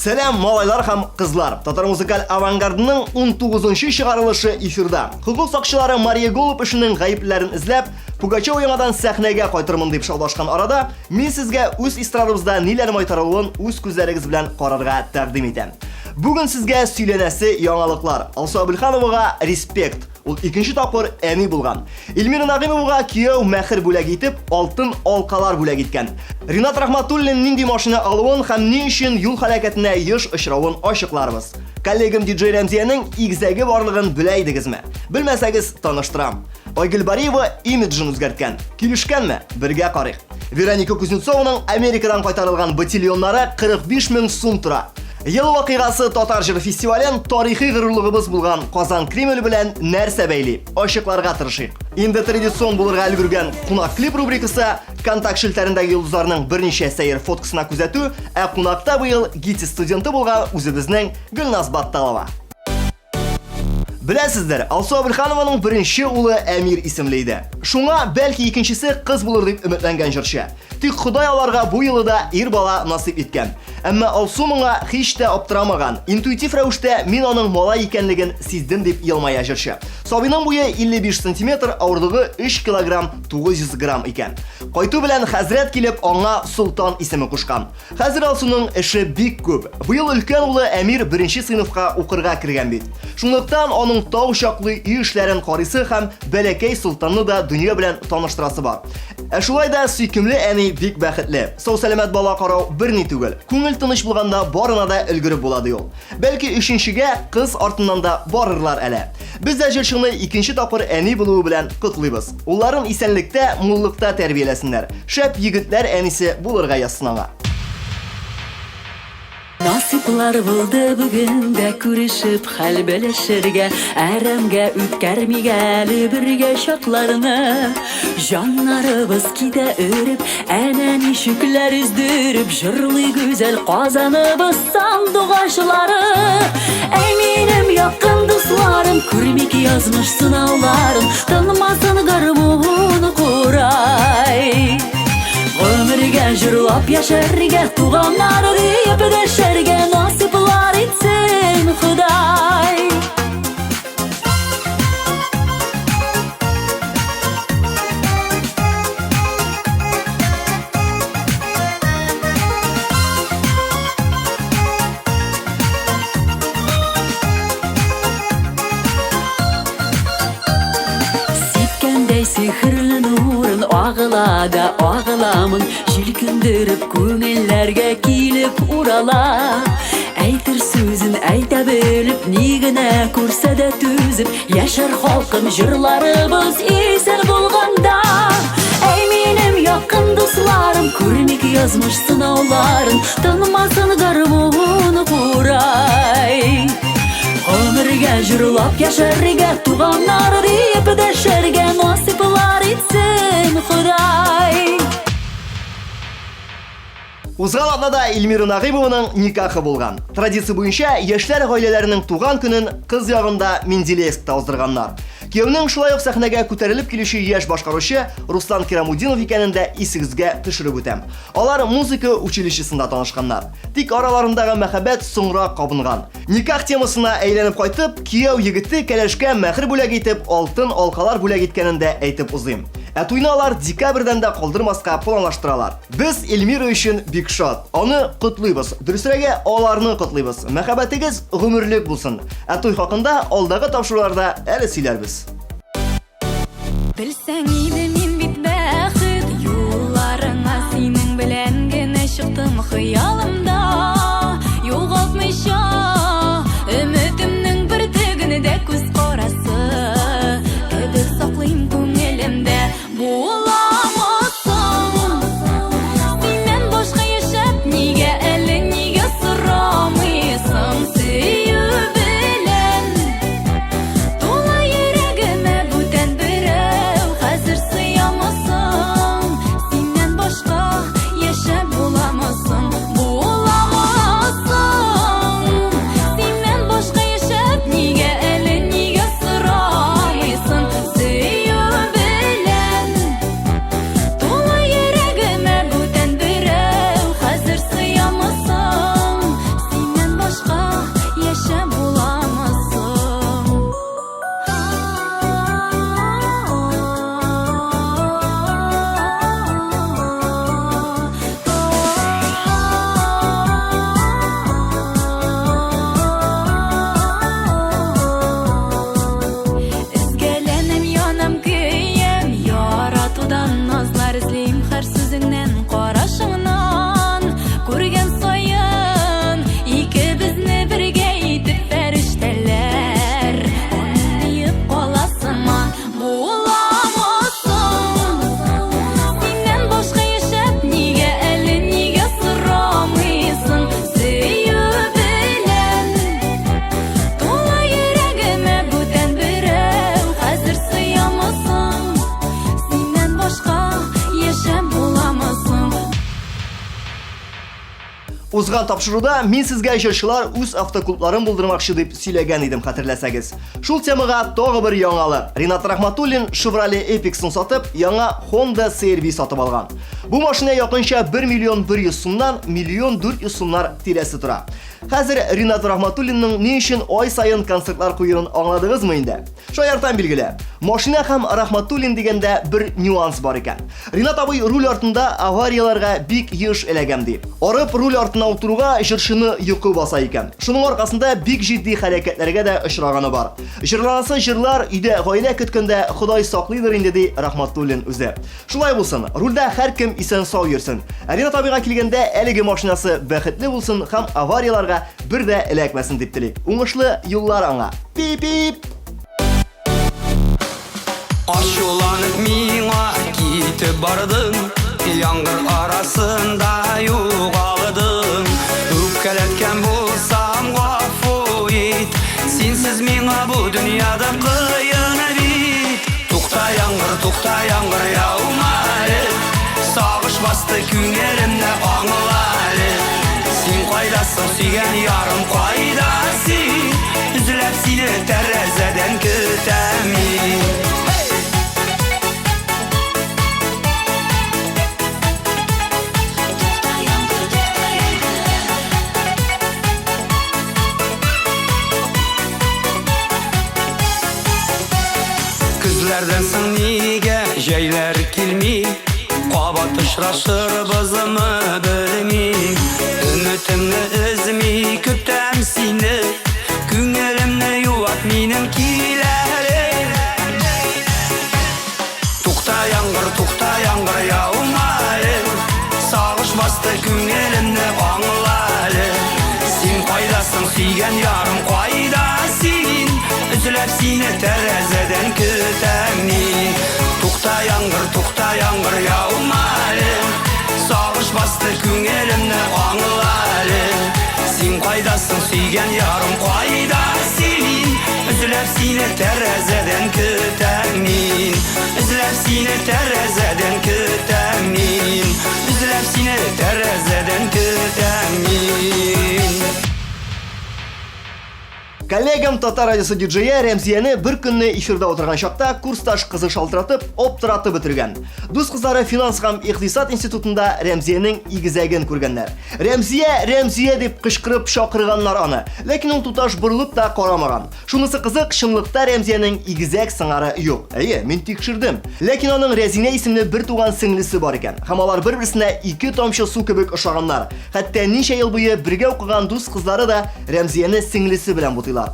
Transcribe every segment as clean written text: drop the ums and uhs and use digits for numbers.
Сәлам, малайлар һәм кызлар! Татар музыкаль авангардының 19-нчы чыгарылышы эфирда. Хокук сакчылары Мария Голуб эшенең гаеплеләрен эзләп, Пугачева яңадан сәхнәгә кайтырмын дип шаулашкан арада, мин сезгә үз эстрадабызда ниләр майтарылуын үз күзләрегез белән карарга тәкъдим итәм. Бүген сезгә сөйләнәсе яңалыклар. Алсу Әбелхановага респект! Ул икенче тапкыр әни булган. Эльмира Нагыймовага кияү мәхер бүләк итеп, алтын алкалар бүләк иткән. Ринат Рахматуллин нинди машина алуын һәм ни өчен юл һәлакәтенә еш очравын ачыкларбыз. Коллегам диджей Рәмзиянең игезәге барлыгын белә идегезме? Белмәсәгез, таныштырам. Айгөл Бариева имиджын үзгәрткән. Килешкәнме? Бергә карыйк. Вероника Кузнецованың Америкадан кайтарылган ботильоннары 45 мең сум тора. Ел вакыйгасы Татар җыры фестивален тарихи горурлыгыбыз булган Казан Кремле белән нәрсә бәйли? Ачыкларга тырышыйк. Инде традицион булырга өлгергән Кунак клип рубрикасы Контакт челтәрендәге йолдызларның берничә сәер фоткасына күзәтү, ә кунакта быел ГИТИС студенты булган үзебезнең Гөлназ Батталова. Беләсездер, Алсу Әбелханованың беренче улы Әмир исемле иде. Шуңа бәлки икенчесе кыз булыр дип өметләнгән җырчы. Тик Ходай аларга бу юлы да ир бала насыйп иткән. Әмма Алсу моңа һич тә аптырамаган. Интуитив рәвештә мин аның малай икәнлеген сиздем дип елмая җырчы. Сабыйның буе 55 сантиметр, авырлыгы 3 килограмм 900 грамм икән. Кайту белән хәзрәт килеп аңа Солтан исеме кушкан. Хәзер Алсуның эше бик күп. Быел өлкән улы Әмир беренче сыйныфка укырга кергән бит. Шунлыктан аның тау чаклы өй эшләрен карыйсы һәм бәләкәй Солтанны да дөнья белән таныштырасы бар. Ә шулай да сөйкемле әни бик бәхетле. Сау-сәламәт бала карау берни түгел. Күңел тыныч булганда барына да өлгереп була, ди ул. Бәлки өченчегә кыз артыннан да барырлар әле. Без дә җырчыны икенче тапкыр әни булуы белән котлыйбыз. Улларын исәнлектә, муллыкта тәрбияләсеннәр. Шәп егетләр әнисе булырга язсын аңа. Насыйплар булды бүген дә күрешеп хәл белешергә, Әрәмгә үткәрмик әле бергә чакларны. Җаннарыбыз китә өреп, әнә ничекләр өздереп җырлый гүзәл Казаныбыз сандугачлары. Әй минем якын дусларым, күрмик язмыш сынауларын, тынмасын гармун курай. Гомергә җырлап яшәргә, туганнар диеп дәшәргә насыйплар итсен Ходай. Сипкәндәй сихерле нурын агыла да агыламын Җилкендереп күңелләргә килеп урала. Әйтер сүзен әйтә белеп, ни генә күрсә дә түзеп, яшәр халкым җырларыбыз исән булганда. Әй минем якын дусларым, күрмик язмыш сынауларын, тынмасын гармун курай. Гомергә җырлап яшәргә, туганнар диеп дәшәргә насыйплар итсен Ходай. Узган атнада Эльмира Нагыймованың никахы булган. Традиция буенча яшьләр гаиләләренең туган көнен кыз ягында Менделеевскта уздырганнар. Кияүнең шулай ук сәхнәгә күтәрелеп килүче яшь башкаручы Руслан Кирамудинов икәнен дә исегезгә төшереп үтәм. Алар музыка училищесында танышканнар. Тик араларындагы мәхәббәт соңрак кабынган. Никах темасына әйләнеп кайтып, кияү егете кәләшкә мәхер бүләк итеп алтын алкалар бүләк иткәнен дә әйтеп узыйм. Ә туйны алар декабрьдән дә калдырмаска планлаштыралар. Без Эльмира өчен бик шат. Аны котлыйбыз. Дөресрәге, аларны котлыйбыз. Мәхәббәтегез гомерлек булсын. Ә туй хакында алдагы тапшыруларда әле сөйләрбез. Белсәң иде мин бит бәхет юлларыңа синең белән генә чыктым хыялымда югалтмыйча өметемнең бөртеген дә күз карасы кебек саклыйм күңелемдә Буламы соң синнән башка яшәп, нигә әле нигә сорамыйсың сөю белән? Тула йөрәгемә бүтән берәү хәзер сыямы соң? Синнән башка яшәп буламы соң? Буламы? Узган тапшыруда мин сезгә җырчылар үз автоклубларын булдырмакчы дип сөйләгән идем, хәтерләсәгез. Шул темага тагы бер яңалык. Ринат Рахматуллин Chevrolet Epix-ын сатып, яңа Honda CR-V сатып алган. Бу машина якынча 1 миллион 100 сумнан миллион 400 сумнар тирәсе тора. Хәзер Ринат Рахматуллинның ни өчен ай саен концертлар куюын аңладыгызмы инде? Шаяртам билгеле. Машина һәм Рахматуллин дигәндә бер нюанс бар икән. Ринат абый руль артында аварияләргә бик еш эләгәм ди. Арып руль артына утыруга җырчыны йокы баса икән. Шуның аркасында бик җитди хәрәкәтләргә дә очраганы бар. Җырланасы җырлар өйдә гаилә көткәндә Ходай саклыйдыр инде ди Рахматуллин үзе. Шулай булсын, рульдә һәркем исән-сау йөрсен. Ә Ринат абыйга килгәндә, әлеге машинасы бәхетле булсын һәм аварияләргә бер дә эләкмәсен дип телик. Уңышлы юллар аңа. Пип-пип! Ачуланып миңа китеп бардың, Яңгыр арасында югалдың. Үпкәләткән булсам, гафу ит, Синсез миңа бу дөньяда кыен бит. Тукта, яңгыр, тукта, яңгыр, яума әле. Сагыш басты күңелемне, аңла әле. Син кайдасың, сөйгән ярым, кайда син? Эзләп сине тәрәзәдән көтәм мин. Көзләрдән соң нигә җәйләр килми? Кабат очрашырбызмы, белмим. Өметемне өзми көтәм сине. Күңелемне юат минем кил әле. Тукта, яңгыр, тукта, яңгыр, яума әле. Сагыш басты күңелемне, аңла әле. Син кайдасың, сөйгән ярым, кайда син? Эзләп сине тәрәзәдән көтәм мин. Тукта, яңгыр, тукта, яңгыр, яума әле. Сагыш басты күңелемне, аңла әле. Син кайдасың, сөйгән ярым, кайда син? Эзләп сине тәрәзәдән көтәм мин. Эзләп сине тәрәзәдән көтәм мин. Эзләп сине тәрәзәдән көтәм мин. Коллегам Татар радиосы диджее Рәмзияне бер көнне эфирда утырган чакта курсташ кызы шалтыратып, аптыратып бетергән. Дус кызлары финанс һәм икътисад институтында Рәмзиянең игезәген күргәннәр. Рәмзия, Рәмзия дип кычкырып чакырганнар аны. Ләкин ул туташ борылып та карамаган. Шунысы кызык, чынлыкта Рәмзиянең игезәк сыңары юк. Әйе, мин тикшердем. Ләкин аның Рәзинә исемле бер туган сеңлесе бар икән. Һәм алар бер-берсенә ике тамчы су кебек ошаганнар. Хәтта ничә ел буе бергә укыган дус кызлары да Рәмзияне сеңлесе белән бутыйлар.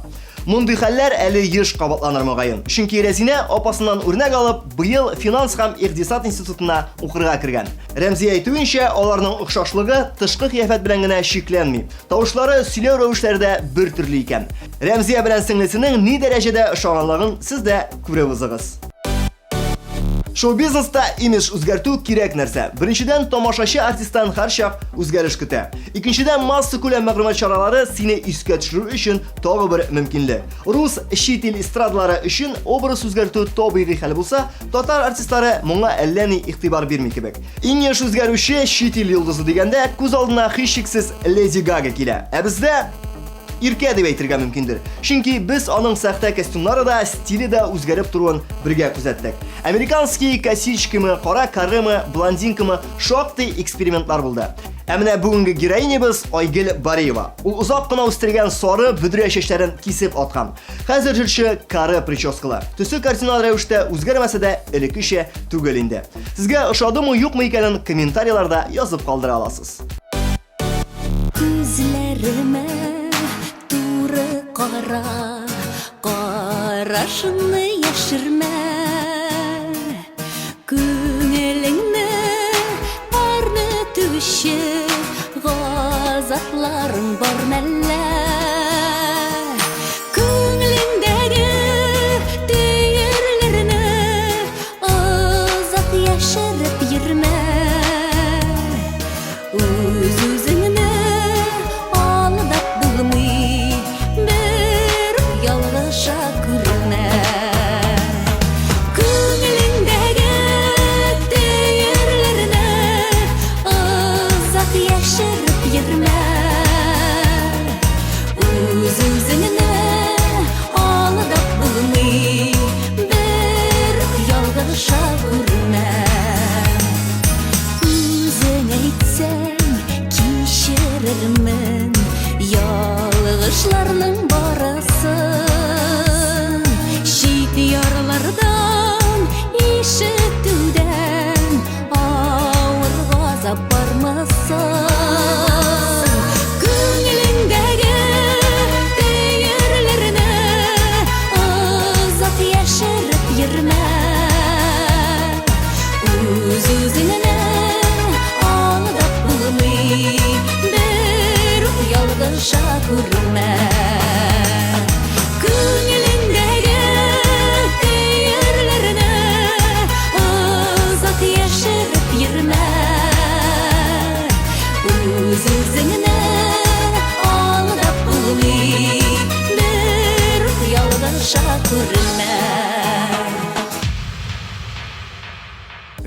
Мондый хәлләр әле еш кабатланыр мөгаен. Чөнки Рәзинә апасыннан үрнәк алып, быел финанс һәм икътисад институтына укырга кергән. Рәмзия әйтүенчә, аларның охшашлыгы тышкы кыяфәт белән генә чикләнми. Тавышлары, сөйләү рәвешләре дә бер төрле икән. Рәмзия белән сеңлесенең ни дәрәҗәдә ошаганлыгын сез дә күреп узыгыз. Шоу-бизнеста имидж үзгәртү кирәк нәрсә. Беренчедән, тамашачы артисттан һәрчак үзгәреш көтә. Икенчедән, массакүләм мәгълүмат чаралары сине искә төшерү өчен тагы бер мөмкинлек. Рус, чит ил эстрадалары өчен образ үзгәртү табигый хәл булса, татар артистлары моңа әллә ни игътибар бирми кебек. Иң еш үзгәрүче чит ил йолдызы дигәндә, күз алдына һичшиксез Леди Гага килә. Ә бездә Иркә дип әйтергә мөмкиндер. Чөнки без аның сәхтә костюмнары да, стиле дә үзгәреп торуын бергә күзәттек. Американский косичкамы, кара каремы, блондинкамы шактый экспериментлар булды. Ә менә бүгенге героинябыз Айгөл Бариева. Ул озак кына үстергән сары бөдрә чәчләрен кисеп аткан. Хәзер җырчы каре прическалы. Төсе кардинал рәвештә үзгәрмәсә дә, элеккечә түгел инде. Сезгә ошадымы, юкмы икәнен комментарийларда язып калдыра аласыз. Күзләремә туры кара, карашыңны яшермә. Күңелеңне әрнетүче газапларың бар мәллә? Күңелеңдәге төерләрне озак яшереп йөрмә. Үз-үзеңне алдап булмый, бер ялгыша күрмә. Күңелеңдәге төерләрне озак яшереп йөрмә. соң? Күңелеңдәге төерләрне озак яшереп йөрмә. Үз-үзеңне алдап булмый, бер үк ялгыша күрмә. Күңелеңдәге төерләрне озак яшереп йөрмә. Үз-үзеңне алдап булмый, бер үк ялгыша күрмә.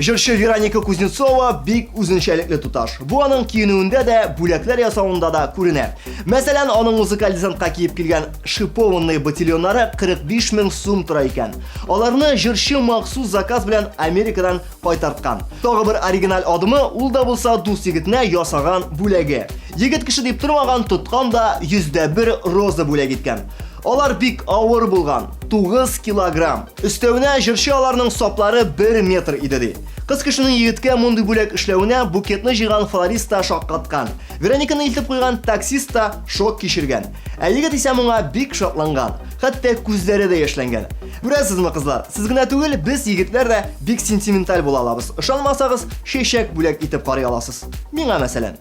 Җырчы Вероника Кузнецова бик үзенчәлекле туташ. Бу аның киенүендә дә, бүләкләр ясавында да күренә. Мәсәлән, аның музыкаль десантка киеп килгән шипованный ботильоннары 45 мең сум тора икән. Аларны җырчы махсус заказ белән Америкадан кайтарткан. Тагы бер оригиналь адымы, ул да булса дус егетенә ясаган бүләге. Егет кеше дип тормаган, тоткан да 101 роза бүләк иткән. Алар бик авыр булган, 9 килограмм. Өстәвенә җырчы аларның саплары 1 метр иде ди. Кыз кешенең егеткә мондый бүләк эшләвенә букетны җыйган флорист та шаккаткан. Верониканы илтеп куйган таксист та шок кичергән. Ә егет исә моңа бик шатланган. Хәтта күзләре дә яшьләнгән. Күрәсезме, кызлар, сез генә түгел, без егетләр дә бик сентименталь була алабыз. Ышанмасагыз, чәчәк бүләк итеп карый аласыз. Миңа, мәсәлән.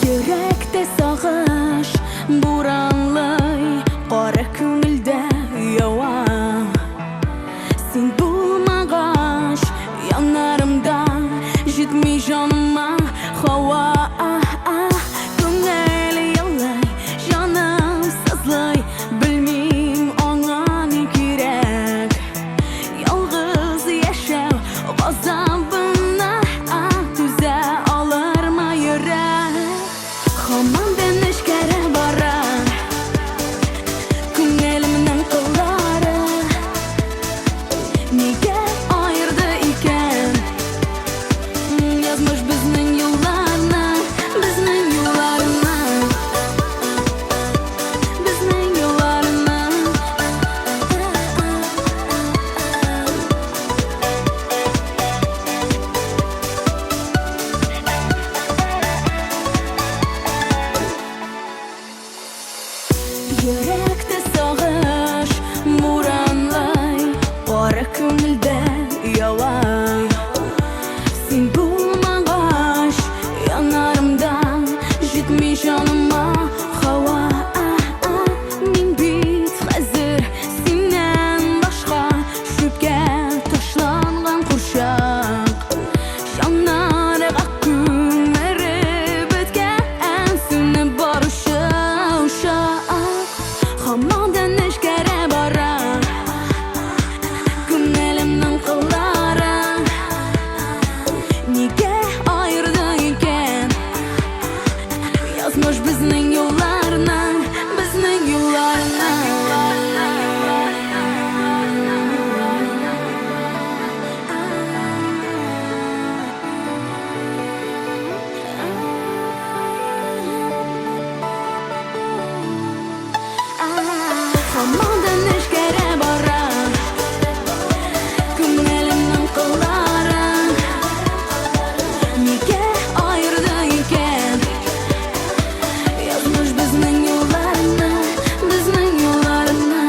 Йөрәктә сагыш буранлый, кара күңелдә ява. Син булмагач, яннарымда җитми җаныма һава. Күңел елый, җаным сызлый, белмим аңа ни кирәк. Ялгыз яшәү газабына түзә алырмы йөрәк? Һаман да нечкәрә бара күңелемнең кыллары. Нигә аерды икән язмыш безнең юлларны, безнең юлларны, безнең юлларны. Йөрәктә сагыш буранлый, кара күңелдә ява. Син булмагач, яннарымда җитми җаныма һава. Мин бит хәзер синнән башка чүпкә ташланган курчак. Җаннарга күмере беткән, сүнеп баручы учак. Һаман да нечкәрә бара күңелемнең кыллары. Нигә аерды икән язмыш безнең юлларны, безнең юлларны. Һаман да нечкәрә бара күңелемнең кыллары. Нигә аерды икән язмыш безнең юлларны, безнең юлларны.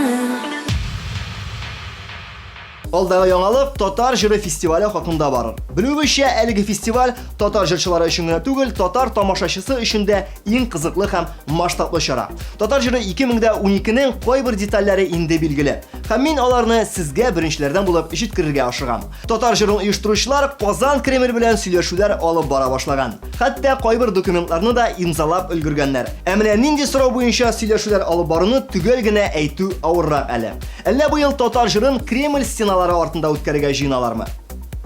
Алдагы яңалык Татар җыры фестивале хакында барыр. Белүебезчә, әлеге фестиваль татар җырчылары өчен генә түгел, татар тамашачысы өчен дә иң кызыклы һәм масштаблы чара. Татар җыры 2012-нең кайбер детальләре инде билгеле. Һәм мин аларны сезгә беренчеләрдән булып җиткерергә ашыгам. Татар җырын оештыручылар Казан Кремль белән сөйләшүләр алып бара башлаган. Хәтта кайбер документларны да имзалап өлгергәннәр. Ә менә нинди сорау буенча сөйләшүләр алып баруны төгәл генә әйтү авыррак әле. Әллә быел татар җырын Кремль стеналары артында үткәрергә җыеналармы?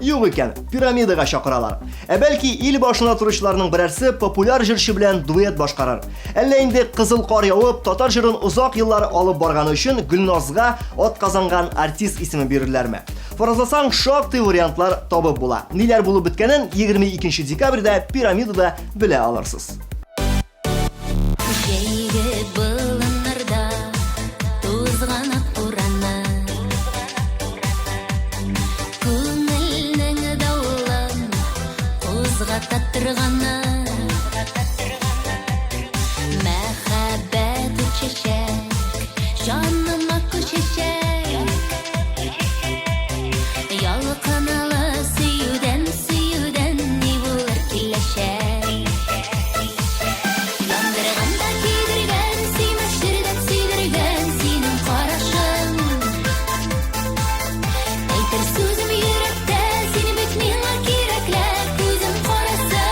Юк икән, пирамидага чакыралар. Ә бәлки ил башына торучыларның берәрсе популяр җырчы белән дуэт башкарыр. Әллә инде кызыл кар явып, татар җырын озак еллар алып барганы өчен Гөлназга атказанган артист исеме бирерләрме? Фаразласаң, шактый вариантлар табып була. Ниләр булып беткәнен 22 декабрьдә пирамидада белә алырсыз. Җәйге болыннарда тузганак бураны, Күңелнең давылын кузгата. торганы. Мәхәббәт үчәчәк, җаныма күчәчәк. Ялкынлы сөюдән, сөюдән ни булыр киләчәк? Яндырган да көйдергән, сөймәштердән сөйдергән синең карашың. Әйтер сүзем йөрәктә, син бит миңа кирәкле, күзем карасы.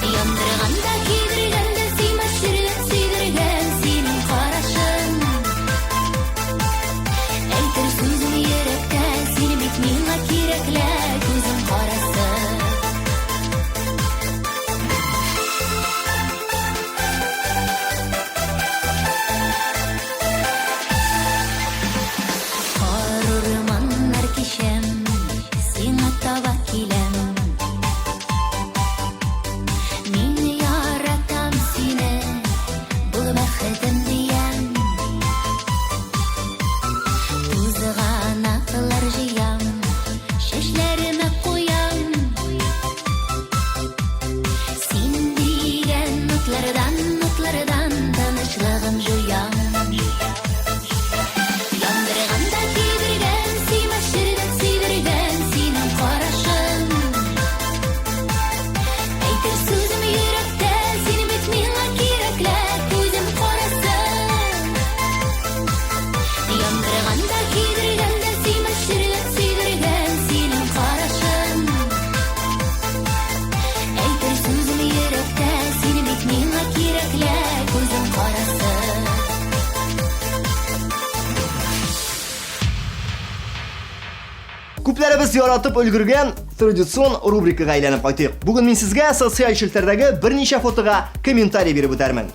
Яндырган да көйдергән дә сөймәштердән сөйдергән синең карашың. Әйтер сүзем йөрәктә, син бит миңа кирәкле, күзем карасы. Кар урманнар кичәм, сиңа таба киләм. Мин яратам сине, бул бәхетем диям. Тузганаклар җыям, чәчләремә куям. Син дигән утлардан, утлардан тынычлыгым җуям. Яндырган да көйдергән, сөймәштердән сөйдергән синең карашың. Әйтер сүзем йөрәктә, син бит миңа кирәкле, күзем карасы. Яндырган да көйдергән дә сөймәштердән сөйдергән синең карашың. Әйтер сүзем йөрәктә, син бит миңа кирәкле, күзем карасы. Күпләребез яратып өлгергән традицион рубрикага әйләнеп кайтыйк. Бүген мин сезгә социаль челтәрдәге берничә фотога комментарий биреп үтәрмен.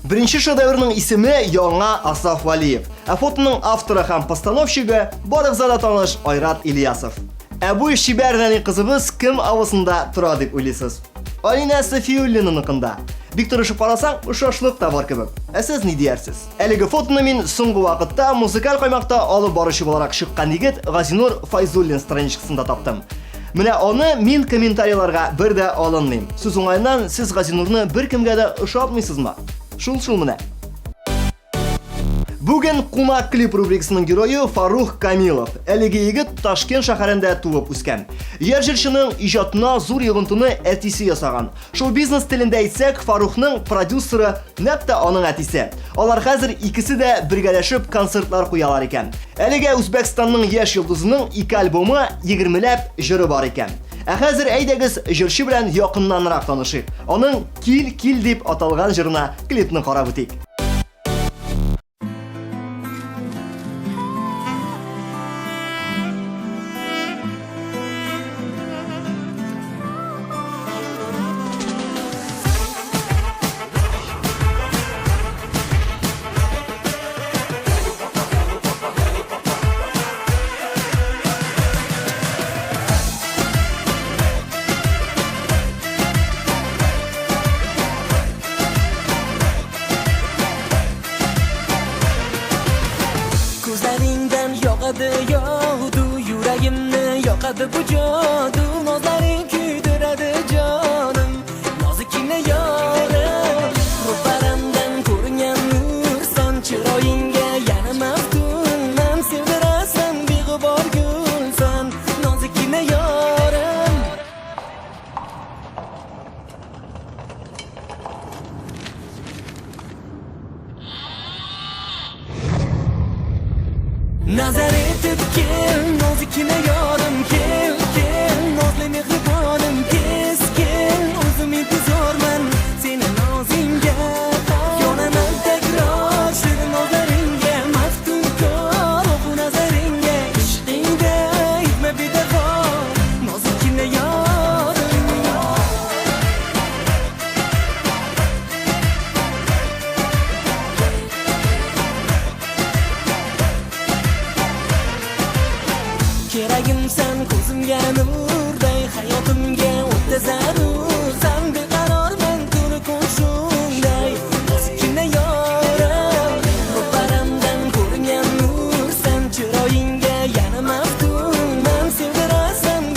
Беренче шедеврның исеме Яңа Асаф Валиев. Ә фотоның авторы һәм постановщигы барыгызга да таныш Айрат Ильясов. Ә бу чибәр нәни кызыбыз кем авызында тора дип уйлыйсыз? Алинә Софиуллинаныкында. Бик тырышып карасаң, ошашлык та бар кебек. Ә сез ни диярсез? Әлеге фотоны мин соңгы вакытта музыкаль каймакта алып баручы буларак чыккан егет Газинур Файзуллин страничкасында таптым. Менә аны мин комментарийларга бер дә алынмыйм. Сүз уңаеннан, сез Газинурны беркемгә дә ошатмыйсызмы? Шул-шул менә. Бүген Кунак клип рубрикасының герое Фарух Камилов. Әлеге егет Ташкент шәһәрендә туып үскән. Яшь җырчының иҗатына зур йогынтыны әтисе ясаган. Шоу-бизнес телендә әйтсәк, Фарухның продюсеры нәкъ тә аның әтисе. Алар хәзер икесе дә бергәләшеп концертлар куялар икән. Әлегә Үзбәкстанның яшь йолдызының ике альбомы, егермеләп җыры бар икән. Ә хәзер әйдәгез җырчы белән якыннанрак танышыйк. Аның Кил, кил дип аталган җырына клипны карап үтик. Ko'zlaringdan yog'adi yog'du, yuragimni yoqadi bu jodu. Nozlaring kuydiradi jonim, nozikkina yorim. Ro'paramdan ko'ringan nursan, chiroyingga yana maftunman. Sevdirasan, beg'ubor gulsan, nozikkina yorim. Nazar etib kel, nozikkina yorim, kel, kel, nozli mehribonim, tez kel, o'zim intizorman seni nozingga. Yonaman takror shirin nozlaringga, maftunkor o'qu nazaringga, ishqingda etma bedafo, nozikkina yorim. Keragimsan ko'zimga nurday, hayotimga o'ta zarursan, beqarorman tuni kun shunday, nozikkina yorim. Ro'paramdan ko'ringan nursan, chiroyingga yana maftunman, sevdirasan.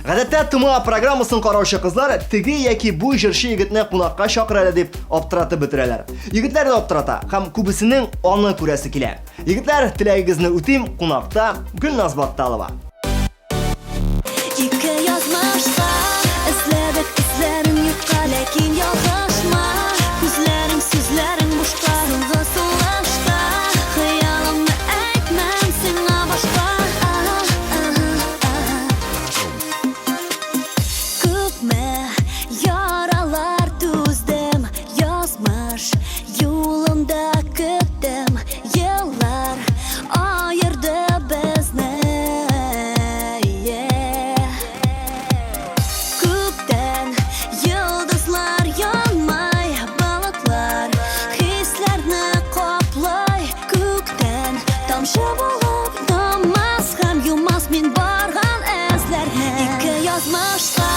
Гадәттә ТМА программасын караучы кызлар теге яки бу җырчы егетне кунакка чакыр әле дип аптыратып бетерәләр. Егетләр дә аптырата һәм күбесенең аны күрәсе килә. Егетләр, теләгегезне үтим, кунакта Гөлназ Батталова. Ике язмышка эзләдек эзләрен юкка, ләкин ялгышма. Күзләрең, сүзләрең бушка, соңгы сулышта хыялымны әйтмәм сиңа башка. Күпме яралар түздем, язмыш юлында көттем, еллар аерды безне. Күктән йолдызлар янмай, болытлар хисләрне каплай. Күктән тамчы булып таммас һәм юмас мин барган эзләрне. Ике язмышка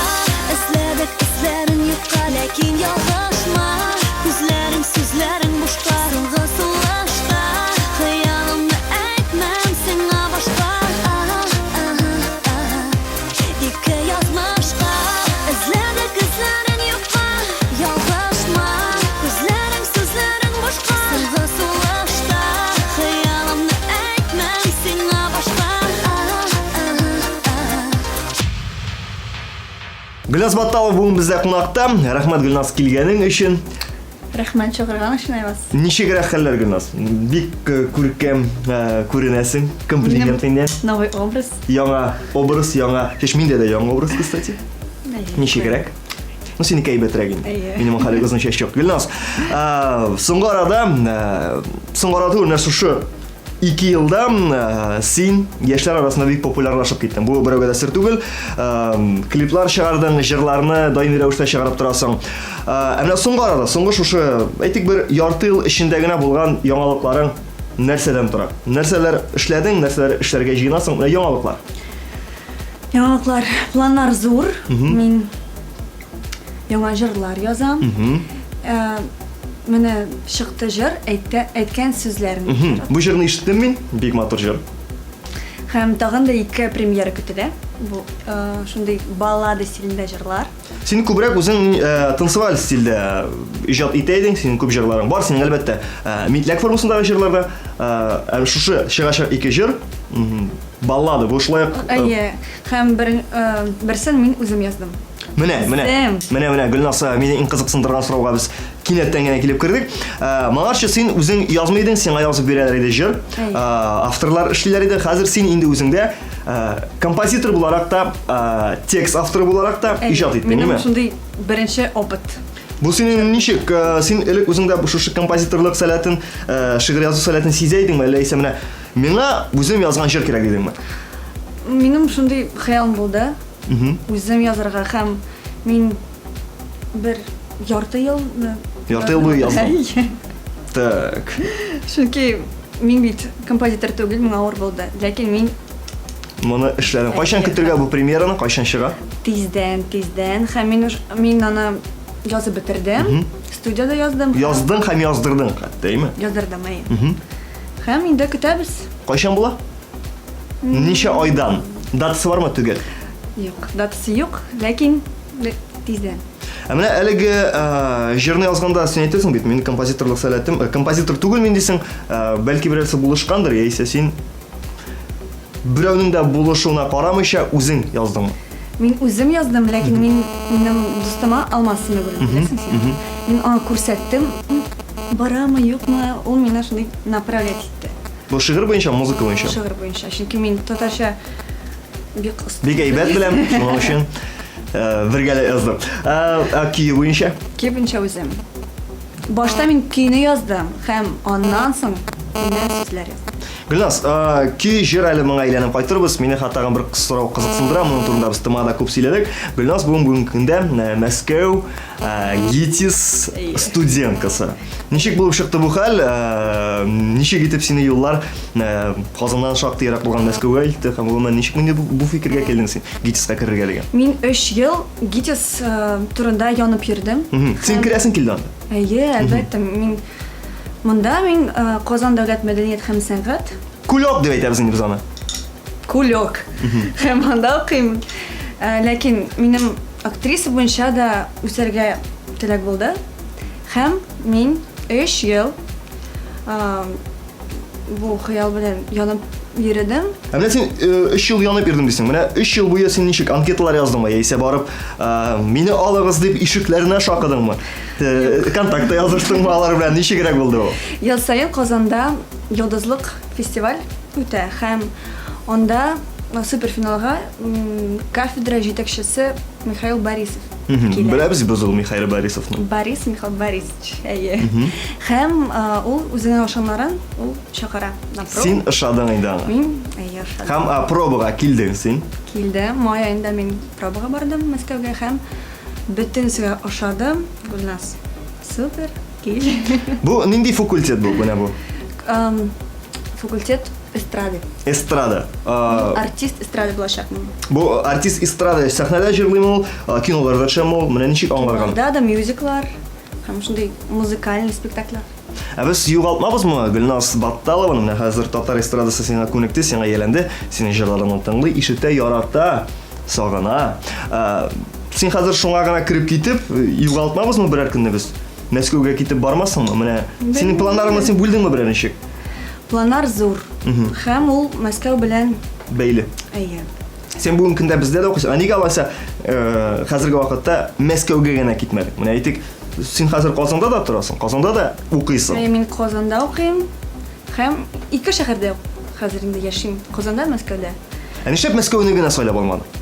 эзләдек эзләрен юкка, ләкин ялгышма. Күзләрең, сүзләрең бушка, соңгы сулышта хыялымны әйтмәм сиңа башка. Ике язмышка эзләдек эзләрен юкка, ялгышма. Күзләрең, сүзләрең бушка, соңгы сулышта хыялымны әйтмәм сиңа башка. Гөлназ Батталова бүген бездә кунакта. Рәхмәт, Гөлназ, килгәнең өчен. Рәхмәт чакырган өчен, Айваз. Ничегрәк хәлләр, Гөлназ? Бик э, күркәм э, күренәсең. Комплимент инде. Новый образ. Яңа образ, яңа. Чәч миндә дә яңа образ, кстати. Ничегрәк? Ну, синеке әйбәтрәк инде. Әйе. Минем хәле озын чәч юк. Гөлназ, э, соңгы арада, соңгы арада түгел, менә шушы 2 елда син яшьләр арасында бик популярлашып киттең. Бу берәүгә дә сер түгел. Клиплар чыгардың, җырларны даими рәвештә чыгарып торасың. Ә менә соңгы арада, соңгы шушы, әйтик, бер ярты ел эчендә генә булган яңалыкларың нәрсәдән тора? Нәрсәләр эшләдең, нәрсәләр эшләргә җыенасың? Менә яңалыклар. Яңалыклар, планнар зур. Мин яңа җырлар язам. Менә чыкты җыр, әйтә, әйткән сүзләрен. Бу җырны ишеттем мин, бик матур җыр. Һәм тагын да ике премьера көтелә. Бу шундый баллада стилендә җырлар. Син күбрәк үзең танцеваль стильдә иҗат итә идең, синең күп җырларың бар, синең әлбәттә митләк формасындагы җырлар да. Ә шушы чыгачак ике җыр, баллада, бу шулай ук. Әйе, һәм бер, берсен мин үзем яздым. Менә, менә, менә, менә, Гөлназ, мине иң кызыксындырган сорауга без кинәттән генә килеп кердек. Моңарчы син үзең язмый идең, сиңа язып бирәләр иде җыр. Авторлар эшлиләр иде. Хәзер син инде үзеңдә композитор буларак та, текст авторы буларак та иҗат иттең, Минем шундый беренче опыт. Бу синең ничек? Син элек үзеңдә шушы композиторлык сәләтен, шигырь язу сәләтен сизә идеңме, әллә исә менә миңа үзем язган җыр кирәк дидеңме? Минем шундый хыялым булды. Үзем язарга һәм мин бер ярты ел Ярты ел буе яздың? Так. Чөнки мин бит композитор түгел, миңа авыр булды. Ләкин мин моны эшләдем. Кайчан көтергә бу премьераны, кайчан чыга? Тиздән, тиздән. Һәм мин мин аны язып бетердем. Студиядә яздым. Яздың һәм яздырдың хәтта, әйме? Яздырдым, әйе. Һәм инде көтәбез. Кайчан була? Ничә айдан? Датасы бармы төгәл? Юк, датасы юк, ләкин тиздән. Ә менә әлеге җырны язганда син әйтәсең бит, мин композиторлык сәләтем, композитор түгел мин дисең, бәлки берәрсе булышкандыр, яисә син берәүнең дә булышуына карамыйча үзең яздыңмы? Мин үзем яздым, ләкин мин минем дустыма Алмаз Сәмигуллин, беләсең син. Мин аңа күрсәттем, барамы, юкмы, ул миңа шундый направлять итте. Бу шигырь буенча, музыка буенча? Шигырь буенча. Чөнки мин татарча бик оста. Бик әйбәт беләм, шуның өчен бергәләп яздым. Ә көе буенча? Көе буенча үзем. Башта мин көйне яздым һәм аннан соң менә сүзләр яздым. Гөлназ, көй, җыр әле моңа әйләнеп кайтырбыз. Мине хәтта тагын бер сорау кызыксындыра. Моның турында без ТМАда күп сөйләдек. Гөлназ бүген бүгенге көндә Мәскәү ГИТИС студенткасы. Ничек булып чыкты бу хәл? Ничек итеп сине юллар Казаннан шактый ерак булган Мәскәүгә илтте һәм гомумән ничек инде бу фикергә килдең син ГИТИСка керергә дигән? Мин 3 ел ГИТИС турында янып йөрдем. Син керәсең килде анда? Әйе, әлбәттә. Мин монда мин Казан дәүләт мәдәният һәм сәнгать Кулек дип әйтәбез инде без аны. Кулек. Һәм анда укыйм. Ләкин минем актриса буенча да үсәргә теләк булды. Һәм мин өч ел бу хыял белән янып йөредем. Ә менә син өч ел янып йөрдем дисең. Менә өч ел буе син ничек анкеталар яздыңмы? Яисә барып, мине алыгыз дип ишекләренә шакыдыңмы? Контактта языштыңмы алар белән? Ничегрәк булды ул? Ел саен Казанда Йолдызлык фестиваль үтә һәм анда суперфиналга кафедра җитәкчесе Михаил Борисов килә. Беләбез без ул Михаил Борисовны. Борис Михаил Борисович, әйе. Һәм ул үзенең ошаннарын ул чакыра на пробу. Син ошадың инде аңа. Мин, әйе, ошадым. Һәм пробага килдең син. Килдем. Май аенда мин пробага бардым Мәскәүгә һәм бөтенесенә ошадым. Гөлназ, супер, кил. Бу нинди факультет бу, менә бу? Факультет эстрады. Эстрада. Артист эстрады булачакмын. Бу артист эстрада сәхнәдә җырлыймы ул, киноларда төшәме ул? Менә ничек аңларга? Да, да, мюзиклар һәм шундый музыкальный спектакльләр. Ә без югалтмабызмы Гөлназ Батталованы? Менә хәзер татар эстрадасы сиңа күнекте, сиңа ияләнде, синең җырларыңны тыңлый, ишетә, ярата, сагына. Син хәзер шуңа гына кереп китеп, югалтмабызмы берәр көнне без? Мәскәүгә китеп бармассыңмы? Менә синең планнарыңны син бүлдеңме берәр ничек? Планнар зур. Һәм ул Мәскәү белән бәйле. Әйе. Син бүгенге көндә бездә дә укыйсың. Ә нигә алайса э, хәзерге вакытта Мәскәүгә генә китмәдең? Менә әйтик, син хәзер Казанда да торасың, Казанда да укыйсың. Әйе, мин Казанда укыйм һәм ике шәһәрдә хәзер инде яшим. Казанда, Мәскәүдә. Ә нишләп Мәскәүне генә сайлап алмадың?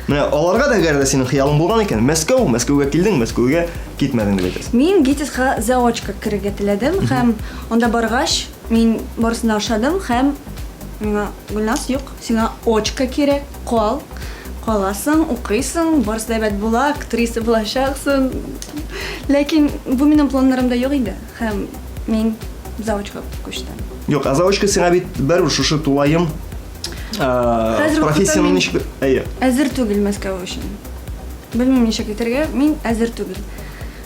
Менә аларга да әгәр дә синең хыялың булган икән, Мәскәү, Мәскәүгә килдең, Мәскәүгә китмәдең дип әйтәсең. Мин ГИТИСка заочка керергә теләдем һәм анда баргач, мин барысын да ошадым һәм миңа Гөлназ, юк, сиңа очка кирәк, кал, каласың, укыйсың, барысы да әйбәт була, актриса булачаксың. Ләкин бу минем планнарымда юк иде һәм мин заочка күчтем. Юк, ә заочка сиңа бит барыбер шушы тулаем Хәзер профессияне ничек әйе. Әзер түгел Мәскәү өчен. Белмим ничек итәргә, мин әзер түгел.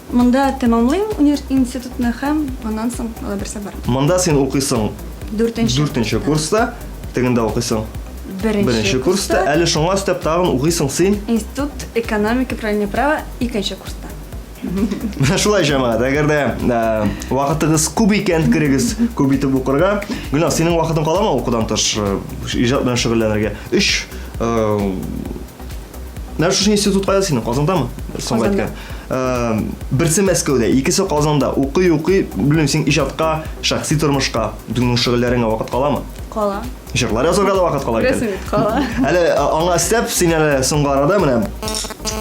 Монда тәмамлыйм институтны һәм аннан соң ала берсә бар. Монда син укыйсың дүртенче. Дүртенче курста, тегендә укыйсың. Беренче курста, әле шуңа өстәп тагын укыйсың син. Институт экономика правления права икенче курста. Менә шулай җәмәгать, әгәр дә э, вакытыгыз күп икән, керегез күп итеп укырга. Гөлназ, синең вакытың каламы укудан тыш э, иҗат белән шөгыльләнергә? Өч э, Менә шушы институт кайда синең? Казандамы? Соңгы Казанда. әйткән. Э, Берсе Мәскәүдә, икесе Казанда. Укый, укый, белмим, син иҗатка, шәхси тормышка, үзеңнең шөгыльләреңә вакыт каламы? Кала. Җырлар язарга да вакыт кала икән. Күрәсең бит, кала. Әле аңа өстәп, син әле соңгы арада менә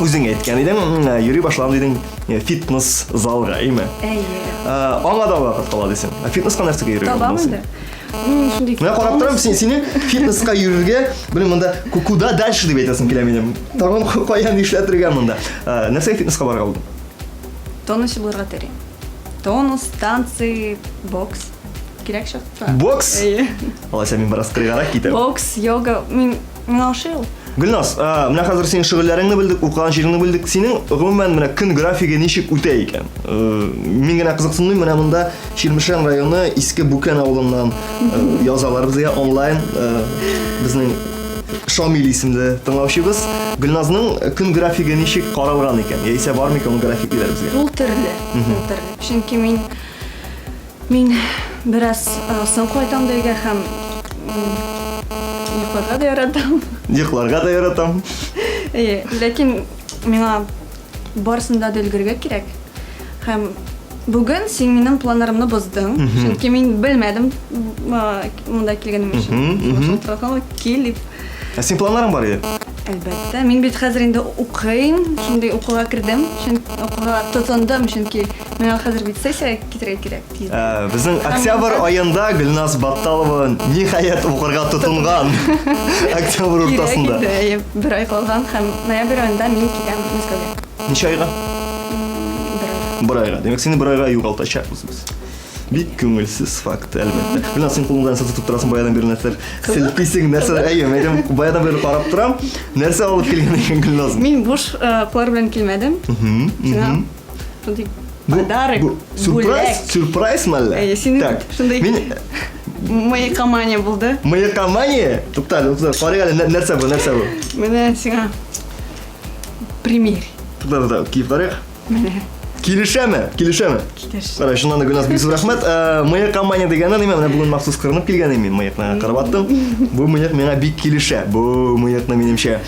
үзең әйткән идең, йөри башладым дидең, фитнес залга, әйме? Әйе. Аңа да вакыт кала дисең. Ә фитнеска нәрсәгә йөрергә Табам булдың син? инде. Мин шундый Менә карап торам, син сине фитнеска йөрергә, белмим, монда куда дальше дип әйтәсем килә минем. Тагын кая нишләтергә монда? Нәрсәгә фитнеска барырга булдың? Тонусе булырга телим. Тонус, танцы, бокс. Кирәк чакта. Бокс? Әйе. Алайса мин бераз кырыйгарак китәм. Бокс, йога, мин миңа ошый ул. Гөлназ, менә хәзер синең шөгыльләреңне белдек, укыган җиреңне белдек. Синең гомумән менә көн графигы ничек үтә икән? Мин генә кызыксынмыйм, менә монда Чирмешән районы Иске Бүкән авылыннан язалар безгә онлайн безнең Шамил исемле тыңлаучыбыз. Гөлназның көн графигы ничек каралган икән? Яисә бар микән ул график диләр безгә? Ул төрле, ул төрле. Чөнки мин Мин бераз соң кайтам да өйгә һәм йокларга да яратам. Йокларга да яратам. Әйе, ләкин миңа барысын да өлгерергә кирәк. Һәм бүген син минем планнарымны боздың. Чөнки мин белмәдем монда килгәнем өчен. Шалтыраткан, кил дип. Ә син планнарың бар иде? Әлбәттә, мин бит хәзер инде укыйм, шундый укуга кердем, чөнки укуга тотындым, чөнки миңа хәзер бит сессиягә китәргә кирәк тиз. Ә, безнең октябрь аенда Гөлназ Батталова ниһаять укырга тотынган. Октябрь уртасында. Кирәк иде, бер ай калган һәм ноябрь аенда мин китәм Мәскәүгә. Ничә айга? Бер айга. Бер айга. Димәк, сине бер айга югалтачакбыз без. Бик күңелсез факт, әлбәттә. Гөлназ, син кулыңда нәрсә тотып торасың, баядан бирле нәрсәләр селкисең, нәрсәләр, әйе, мәйдәм, баядан бирле карап торам. Нәрсә алып килгән икән Гөлназ? Мин буш куллар белән килмәдем. Сиңа шундый подарок, Сюрприз, бүләк. сюрприз мәллә? Әйе, синең Так, шундый мин Мыекомания булды. Мыекомания? Тукта әле, тукта, карыйк әле, нәрсә бу, нәрсә бу? Менә сиңа пример. Тукта, тукта, киеп карыйк. Менә. Килешәме? Килешәме? Килеш. Кара, чыннан да Гөлназ, бик зур рәхмәт. Мыекомания дигәннән, мин менә бүген махсус кырынып килгән идем, мин мыекны кырып аттым. Бу мыек миңа бик килешә. Бу мыекны минемчә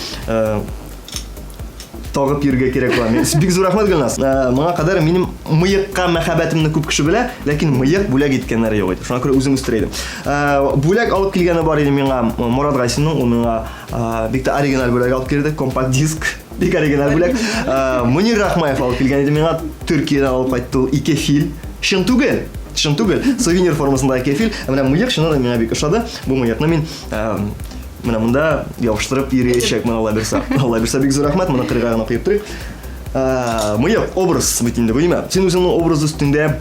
тагып йөрергә кирәк була. Бик зур рәхмәт, Гөлназ. Моңа кадәр минем мыекка мәхәббәтемне күп кеше белә, ләкин мыек бүләк иткәннәре юк иде. Шуңа күрә үзем үстерә идем. Бүләк алып килгәне бар иде миңа Морат Гайсинның, ул миңа бик тә оригиналь бүләк алып килде, компакт-диск. Бик оригиналь бүләк. Мөнир Рахмаев алып килгән иде миңа, Төркиядән алып кайтты ул ике фил. Чын түгел, чын түгел. Сувенир формасындагы ике фил. Ә менә мыек чыннан да миңа бик ошады. Бу мыекны мин менә монда ябыштырып йөриячәкмен, Алла бирсә. Алла бирсә, бик зур рәхмәт. Моны кырыйга гына куеп торыйк. Мыек образ бит инде, бу нимә? Син үзеңнең образ өстендә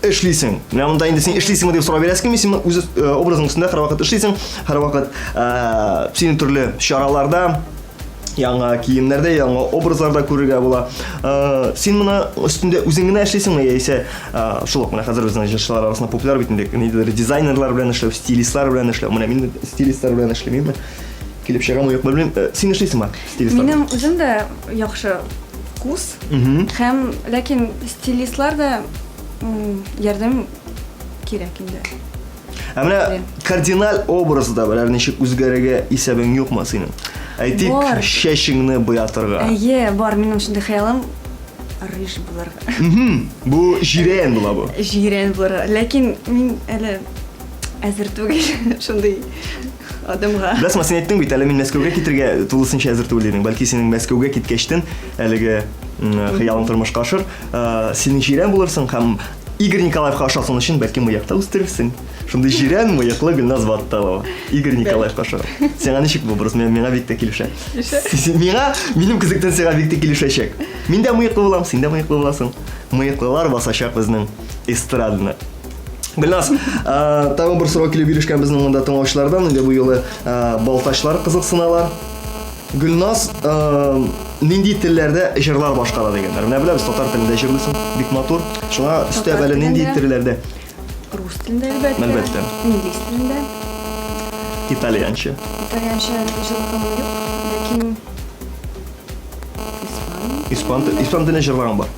эшлисең. Менә монда инде син эшлисеңме дип сорау бирәсең килми, син үз образың өстендә һәрвакыт эшлисең, һәрвакыт сине төрле чараларда, яңа киемнәрдә, яңа образларда күрергә була. Син моны өстендә үзең генә эшлисеңме, яисә шул ук менә хәзер безнең җырчылар арасында популяр бит инде, ниндидер дизайнерлар белән эшләү, стилистлар белән эшләү. Менә мин стилистлар белән эшләмим. Килеп чыгамы, юкмы белмим. Син эшлисеңме стилистлар? Минем үзем дә яхшы вкус. Һәм ләкин стилистлар да ярдәм кирәк инде. Ә менә кардиналь образда берәр ничек үзгәрергә исәбең юкмы синең? Әйтик, Бар. чәчеңне буятырга. Әйе, бар, минем шундый хыялым рыж булырга. Бу җирән була бу. Җирән булырга. Ләкин мин әле әзер түгел шундый адымга. Беләсеңме, син әйттең бит, әле мин Мәскәүгә китергә тулысынча әзер түгел дидең. Бәлки синең Мәскәүгә киткәчтен әлеге хыялың тормышка ашыр. Син җирән булырсың һәм Игорь Николаевка ошасын өчен бәлки мыек та үстерерсең. Шундый җирән мыеклы Гөлназ Батталова. Игорь Николаевка ошаган. Сиңа ничек бу образ? Миңа бик тә килешә. Миңа, минем күзлектән сиңа бик тә килешәчәк. Мин дә мыеклы булам, син дә мыеклы буласың. Мыеклылар басачак безнең эстраданы. Гөлназ, тагын бер сорау килеп ирешкән безнең монда тыңлаучылардан. Инде бу юлы балтачлар кызыксыналар. Гөлназ нинди телләрдә җырлар башкара дигәннәр. Менә беләбез, татар телендә җырлыйсың, бик матур. Шуңа өстәп әле нинди телләрдә? Рус телендә, әлбәттә. Әлбәттә. Инглиз телендә. Итальянча. Итальянча җырлаганым юк, ләкин испан. Испан, испан телендә җырлаган бар.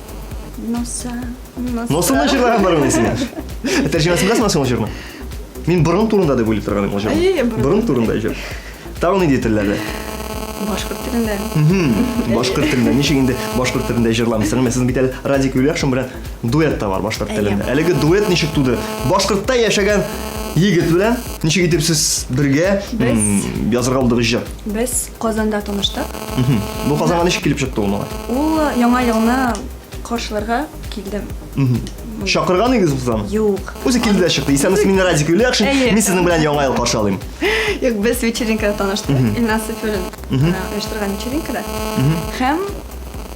Носа. Носыңны җырлаган бармы синең? Тәрҗемәсен беләсеңме син ул җырны? Мин борын турында дип уйлап торган идем ул җырны. Әйе, борын. Борын турында җыр. Тагын нинди телләрдә? Башкорт телендә. Башкорт телендә. Ничек инде башкорт телендә җырламыйсың? Менә сезнең бит әле Радик Юльякшин белән дуэт та бар башкорт телендә. Әлеге дуэт ничек туды? Башкортта яшәгән егет белән ничек итеп сез бергә язырга булдыгыз җыр? Без Казанда таныштык. Бу Казанга ничек килеп чыкты ул малай? Ул Яңа елны Каршыларга килдем. Чакырган идегез сез аны? Юк. Үзе килде дә чыкты. Исәнмесез, мин Радик Юльякшин. Әйе. Мин сезнең белән Яңа ел каршы алыйм. Юк, без вечеринкада таныштык. Илназ Сафиуллин оештырган вечеринкада. Һәм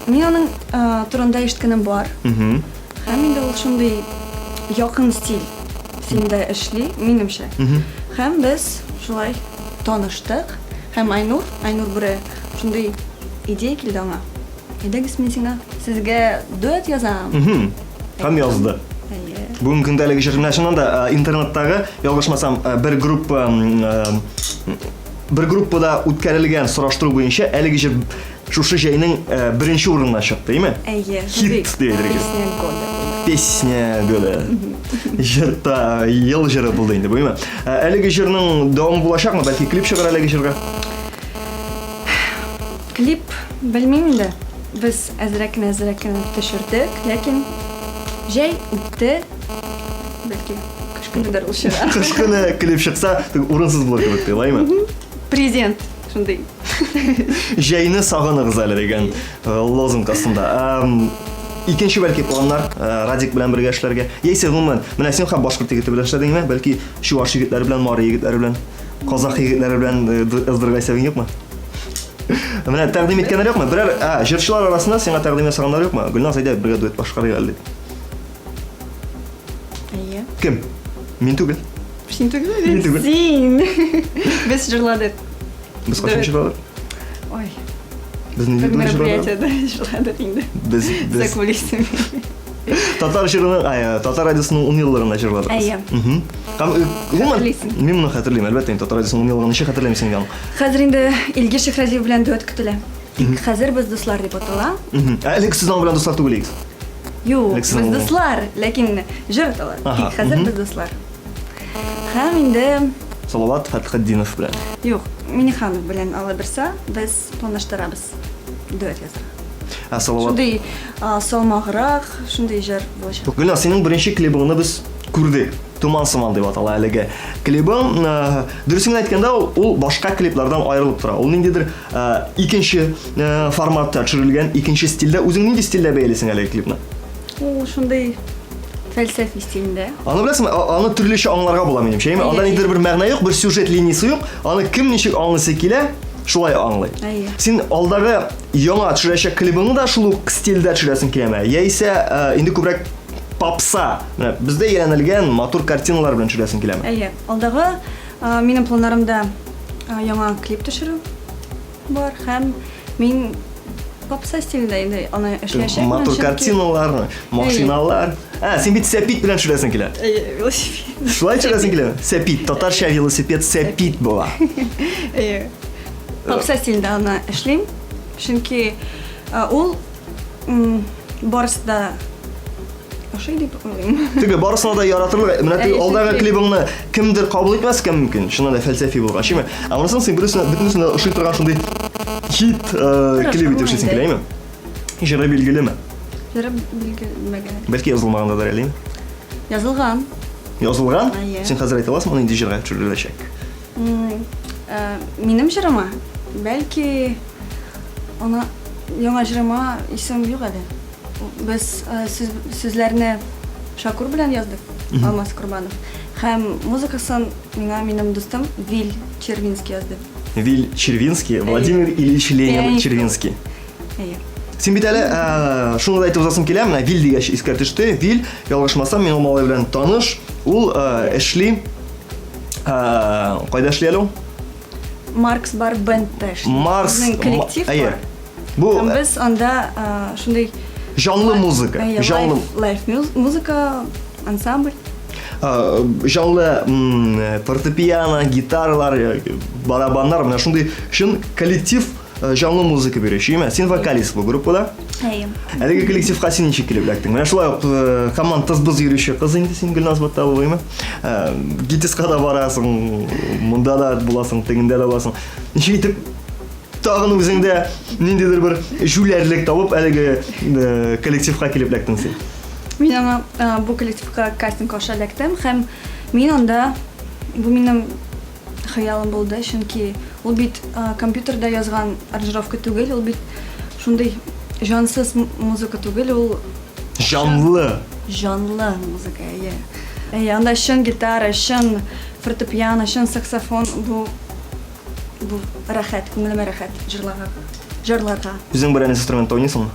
мин аның турында ишеткәнем бар. Һәм инде ул шундый якын стиль стилендә эшли, минемчә. Һәм без шулай таныштык. Һәм Айнур, Айнур Бүре шундый идея килде аңа. Әйдәгез, мин сиңа, сезгә дуэт язам. Һәм язды. Әйе. Бүгенге көндә әлеге җыр менә чыннан да интернеттагы, ялгышмасам, бер группа бер группада үткәрелгән сораштыру буенча әлеге җыр шушы җәйнең беренче урынына чыкты, әйеме? Әйе. Хит дип әйтергә. Песня года. Песня года. Җырта ел җыры булды инде, бу, әйеме? Әлеге җырның дәвамы булачакмы? Бәлки клип чыгар әлеге җырга? Клип, белмим инде. Без әзрәк кенә әзрәк кенә төшердек, ләкин җәй үтте. Бәлки, кыш көнедер ул чыгар. Кыш көне клип чыкса, урынсыз булыр кебек тоела, Презент шундый. Җәйне сагыныгыз әле дигән э, лозунг астында. Икенче бәлки планнар э, Радик белән бергә эшләргә. Яисә гомумән, менә син һәм башкорт егете белән эшләдеңме? Бәлки чуваш егетләре белән, мари егетләре белән, казах егетләре белән э, яздырырга исәбең юкмы? Менә тәкъдим иткәннәр юкмы? Берәр, ә, җырчылар арасында сиңа тәкъдим ясаганнар юкмы? Гөлназ, әйдә, бергә дуэт башкарыйк әле дип. Әйе. Кем? Мин түгел. Син түгел? Мин түгел. Син. Без җырладык. Без кайчан җырладык? Ой. Без нинди Бер дуэт җырладык? мероприятиедә җырладык инде. Без За без кулисами. Татар җырының, ай, татар радиосының 10 еллыгында җырладыгыз. Әйе. Һәм гомумән, Хәтерлисең. мин моны хәтерлим, әлбәттә, инде татар радиосының 10 еллыгын ничек хәтерләмисең инде аны? Хәзер инде Илгиз Шәйхразиев белән дуэт көтелә. Тик хәзер без дуслар дип атала. Ә элек сез аның белән дуслар түгел идегез. Юк, Элек сез без аның- дуслар, ләкин җыр атала. Ага, Тик хәзер мгм. без дуслар. Һәм инде Салават Фәтхетдинов белән. юк, Миниханов белән алаберса без планлаштырабыз дуэт язарга. Ә Салават Шундый салмаграк, шундый җыр булачак. Гөлназ, синең беренче клибыңны без күрдек. Туман сыман дип атала әлеге клибың. Дөресен генә әйткәндә, ул башка клиплардан аерылып тора. Ул ниндидер икенче форматта төшерелгән, икенче стильдә. Үзең нинди стильдә бәялисең әлеге клипны? Ул шундый фәлсәфи стилендә. Аны беләсеңме, аны төрлечә аңларга була минемчә. Әйеме? Анда ниндидер бер мәгънә юк, бер сюжет линиясе юк. Аны кем ничек аңлыйсы килә, шулай аңлый. Әйе. Син алдагы яңа төшерәчәк клибыңны да шул ук стильдә төшерәсең киләме? Яисә инде күбрәк попса, менә бездә өйрәнелгән матур картиналар белән төшерәсең киләме? Әйе. Алдагы минем планнарымда яңа клип төшерү бар һәм мин попса стилендә инде аны эшләячәкмен. Матур картиналар, машиналар. Ә, син бит сәпит белән төшерәсең килә. Әйе, велосипед. Шулай төшерәсең киләме? Сәпит, татарча велосипед сәпит була. Әйе. Попса стилендә аны эшлим. Чөнки ул барысы да ошый дип уйлыйм. Теге барысына да яратырлык. Менә теге алдагы клибыңны кемдер кабул итмәскә мөмкин. Чыннан да фәлсәфи булгач, әйме? Ә монысын син бөтенесенә бөтенесенә ошый торган шундый хит клип итеп эшлисең килә, әйме? Җыры билгелеме? Җыры билгелемәгән. Бәлки язылмагандадыр әле, әйме? Язылган. Язылган? Син хәзер әйтә аласыңмы, нинди җырга төшереләчәк? Минем җырыма? Бәлки, аны яңа җырыма исем юк әле. Без сүзләрне Шакур белән яздык, Алмаз Корбанов. Һәм музыкасын миңа минем дустым Виль Червинский язды. Виль Червинский, Владимир Ильич Ленин Червинский. Әйе. Син бит әле шуны да әйтеп узасым килә, менә Виль дигәч искә төште. Виль, ялгышмасам, мин ул малай белән таныш. Ул эшли кайда эшли әле ул? Маркс бар бендта эшли. Марс. Безнең коллектив бар. Бу Һәм без анда шундый җанлы музыка, җанлы лайв музыка, ансамбль. Җанлы фортепиано, гитаралар, барабаннар, менә шундый чын коллектив җанлы музыка бирүче, әйме? Син вокалист бу группада. Әйе. Әлеге коллективка син ничек килеп эләктең? Менә шулай ук һаман тыз-быз йөрүче кыз инде син, Гөлназ Батталова, әйме? ГИТИСка да барасың, монда да буласың, тегендә дә буласың. Ничек итеп тагын үзеңдә ниндидер бер җүләрлек табып әлеге коллективка килеп эләктең син? Мин аңа бу коллективка кастинг аша эләктем һәм мин анда бу минем хыялым булды, чөнки ул бит компьютерда язган аранжировка түгел, ул бит шундый җансыз музыка түгел, ул җанлы. Җанлы музыка, әйе. Әйе, анда чын гитара, чын фортепиано, чын саксофон, бу бу рәхәт, күңелемә рәхәт җырларга. Җырларга. Үзең берәр инструментта уйныйсыңмы?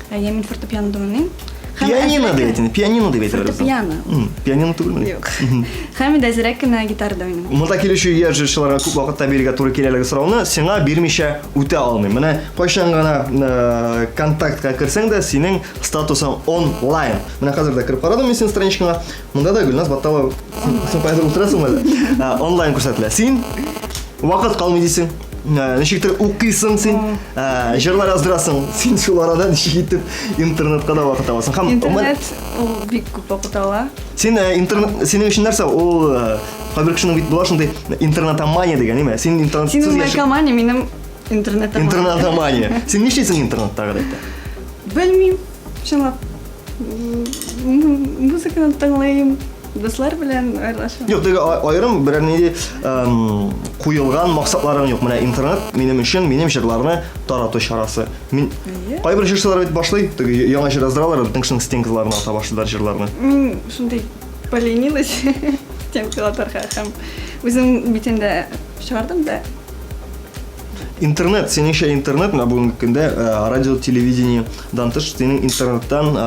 Әйе, мин фортепианода уйныйм. Пианино дип әйтә, пианино дип әйтәләр. Фортепиано. Пианино түгелме? Юк. Һәм инде әзрәк кенә гитарада уйныйм. Монда килүче яшь җырчыларга күп вакытта бирергә туры килә әлеге сорауны, сиңа бирмичә үтә алмыйм. Менә кайчан гына контактка керсәң дә, синең статусың онлайн. Менә хәзер дә кереп карадым мин синең страничкаңа. Монда да Гөлназ Батталова, син кайда утырасың әле? Онлайн күрсәтелә. Син вакыт калмый дисең. Ничектер укыйсың син, җырлар яздырасың. Син шул арада ничек итеп интернетка да вакыт табасың. Һәм интернет ул бик күп вакыт ала. Син интернет синең өчен нәрсә? Ул кайбер кешенең бит була шундый интернетомания дигән, әйме? Син интернетсыз Синең наркомания, минем интернетомания. Интернетомания. Син нишлисең интернетта гадәттә? Белмим, чынлап. Музыканы тыңлыйм, дуслар белән аралашам. Юк, теге аерым берәр нинди куелган максатларың юк. Менә интернет минем өчен минем җырларны тарату чарасы. Мин кайбер җырчылар бит башлый, теге яңа җыр яздыралар, бөтен кешенең стенкаларына ата башлыйлар җырларны. Мин шундый поленилась стенка атарга һәм үзем бит инде чыгардым да. Интернет, синеңчә интернет, менә бүгенге көндә радио, телевидениедан тыш, синең интернеттан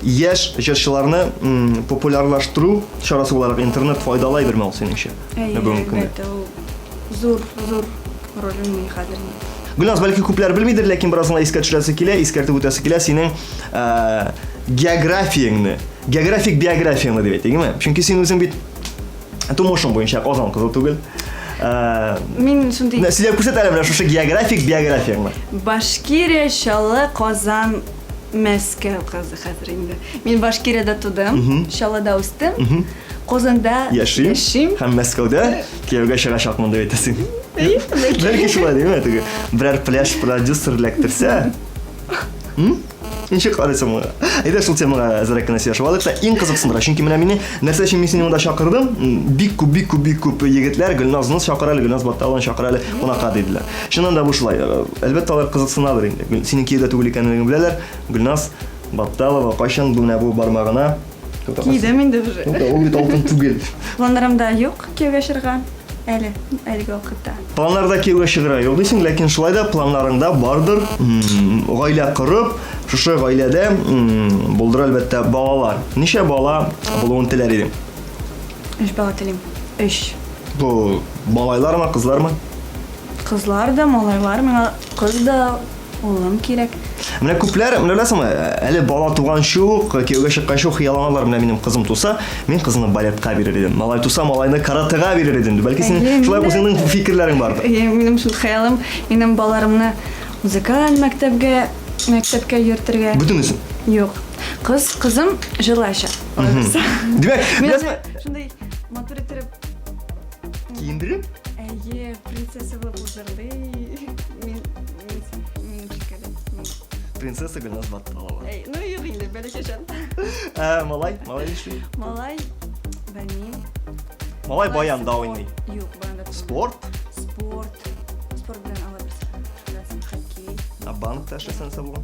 яшь җырчыларны популярлаштыру чарасы буларак интернет файдалы әйберме ул синеңчә? Әйе, Бүгенге көндә. әлбәттә, ул зур, зур роль уйный хәзер. Гөлназ, бәлки күпләр белмидер, ләкин бераз гына искә төшерәсе килә, искәртеп үтәсе килә синең э, географияңне, географик биографияңне дип әйтик, Чөнки син үзең бит тумышың буенча Казан кызы түгел. Э, Мин шундый Сөйләп күрсәт әле менә шушы географик биографияңне. Башкирия, Чаллы, Казан, Мәскәү кызы хәзер инде. Мин Башкириядә тудым, Чаллыда үстем. Казанда яшим, яшим. Һәм Мәскәүдә кияүгә чыгачакмын дип әйтәсең. Бәлки шулай димме теге берәр пляж продюсер эләктерсә. Ничек карыйсың моңа? Әйдә шул темага әзрәк кенә сөйләшеп алыйк та, иң кызыксындыра. Чөнки менә мине нәрсә өчен мин сине монда чакырдым? Бик күп, бик күп, бик күп егетләр Гөлназны чакыр әле, Гөлназ Батталованы чакыр әле кунакка диделәр. Чыннан да бу шулай. Әлбәттә, алар кызыксынадыр инде. Синең кияүдә түгел икәнлегеңне беләләр. Гөлназ Батталова кайчан бу менә бу бармагына Кидем инде уже. Ул бит алтын түгел. Планнарымда юк кияүгә чыгарга әле, әлеге вакытта. Планнарда кияүгә чыгарга юк дисең, ләкин шулай да планнарыңда бардыр гаилә корып, шушы гаиләдә булдыр әлбәттә балалар. Ничә бала булуын теләр идең? Өч бала телим. Өч. Бу малайлармы, кызлармы? Кызлар да, малайлар, миңа кыз да, улым кирәк. Менә күпләр, менә беләсеңме, әле бала туганчы ук, кияүгә чыкканчы ук хыялланалар, менә минем кызым туса, мин кызымны балетка бирер идем. Малай туса, малайны каратэга бирер идем. Бәлки синең шулай үзеңнең фикерләрең бардыр. Әйе, минем шул хыялым, минем балаларымны музыкаль мәктәпкә, мәктәпкә йөртергә. Бөтенесен? Юк. Кыз, кызым җырлаячак. Димәк, беләсеңме? Шундый матур иттереп киендереп? Әйе, принцесса булып ул җырлый. Мин минем шикелле. Принцесса Гөлназ Батталова. Әй, ну юк инде, бәләкәчән. Ә, малай, малай нишли? Малай, белмим. Малай баянда уйный. Юк, баянда. Спорт? Спорт. Спорт белән алай берсе. Хоккей. Ә банкта эшләсә нәрсә булган?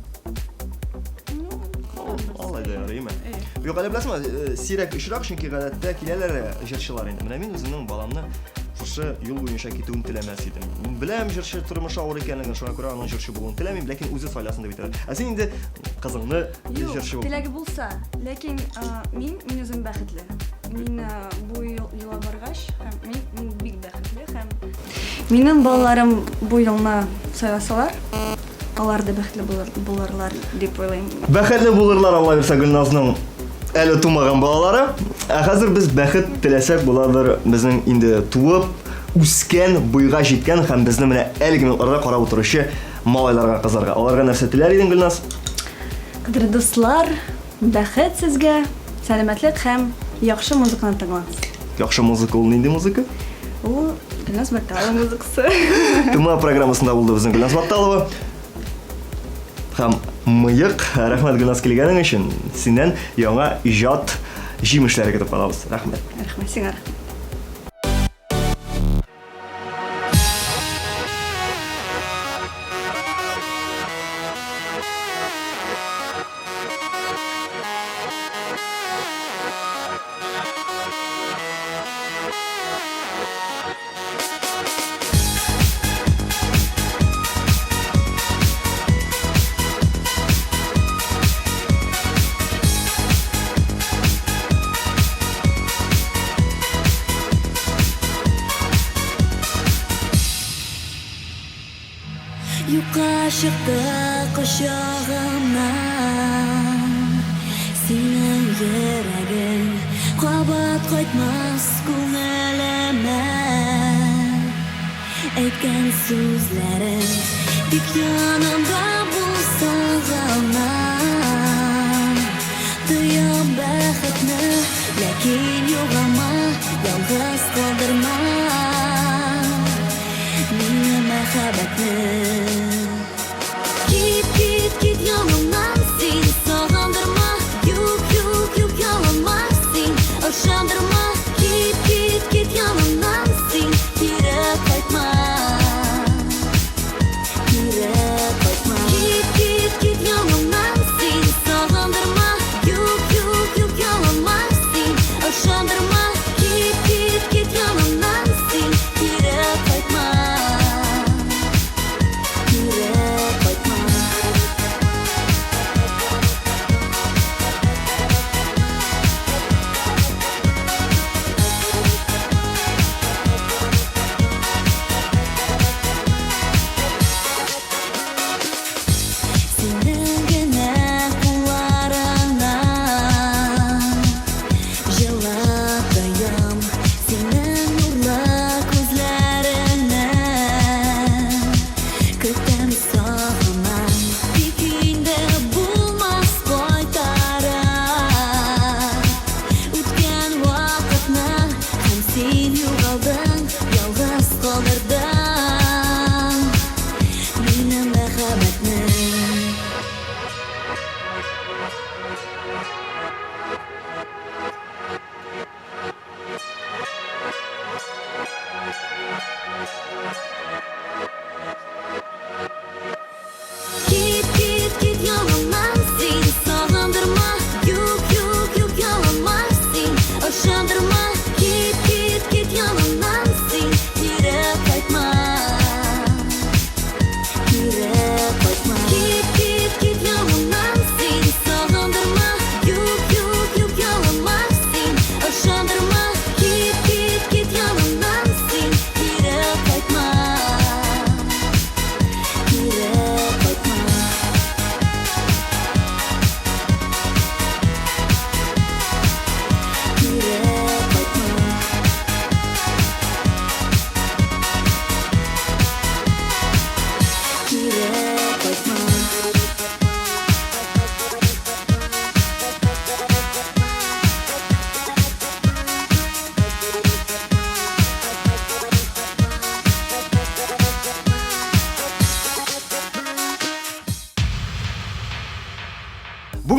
Алай да ярыймы? Юк, әле беләсеңме, э, сирәк очрак, чөнки гадәттә киләләр э, җырчылар инде. Менә мин үземнең баламны шушы юл буенча китүен теләмәс идем. Мин беләм җырчы тормышы авыр икәнлеген, шуңа күрә аның җырчы булуын теләмим, ләкин үзе сайласын дип әйтәләр. Ә син инде кызыңны җырчы бул. Теләге булса, ләкин мин мин үзем бәхетле. Мин бу юлга баргач, һәм мин, мин бик бәхетле һәм минем балаларым бу юлны сайласалар, Алар да бәхетле булырлар дип уйлыйм. Бәхетле булырлар, Алла бирсә, Гөлназның әле тумаган балалары. Ә хәзер без бәхет теләсәк буладыр безнең инде туып, үскән, буйга җиткән һәм безне менә әлеге минутларда карап утыручы малайларга, кызларга. Аларга нәрсә теләр идең, Гөлназ? Кадерле дуслар, бәхет сезгә, сәламәтлек һәм яхшы музыканы тыңлагыз. Яхшы музыка ул нинди музыка? Ул Гөлназ Батталова музыкасы. Тума программасында булды безнең Гөлназ Батталова. Һәм мыек. Рәхмәт Гөлназ килгәнең өчен. Синнән яңа иҗат җимешләре көтеп калабыз. Рәхмәт. Рәхмәт сиңа. Рәхмәт. Юкка чыкты кочагымнан Синең йөрәгең кабат кайтмас күңелемә Әйткән сүзләрең тик янымда булсаң гына Тоям бәхетне, ләкин югалма, ялгыз калдырма Мине мәхәббәтне. Кит, кит, кит янымнан син, сагындырма, юк, юк, юк, ялынма син, ышандырма, кит, кит, кит янымнан син, кире кайтма, кире кайтма.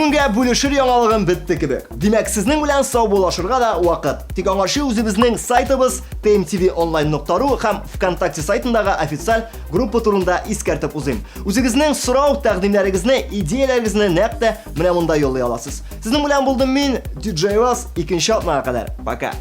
Бүгенгә бүлешер яңалыгым бетте кебек. Димәк, сезнең белән саубуллашырга да вакыт. Тик аңарчы үзебезнең сайтыбыз tmtvonline.ru һәм ВКонтакте сайтындагы официаль группа турында искәртеп узыйм. Үзегезнең сорау, тәкъдимнәрегезне, идеяләрегезне нәкъ тә менә монда юллый аласыз. Сезнең белән булдым мин, DJ Вас, икенче атнага кадәр. Пока.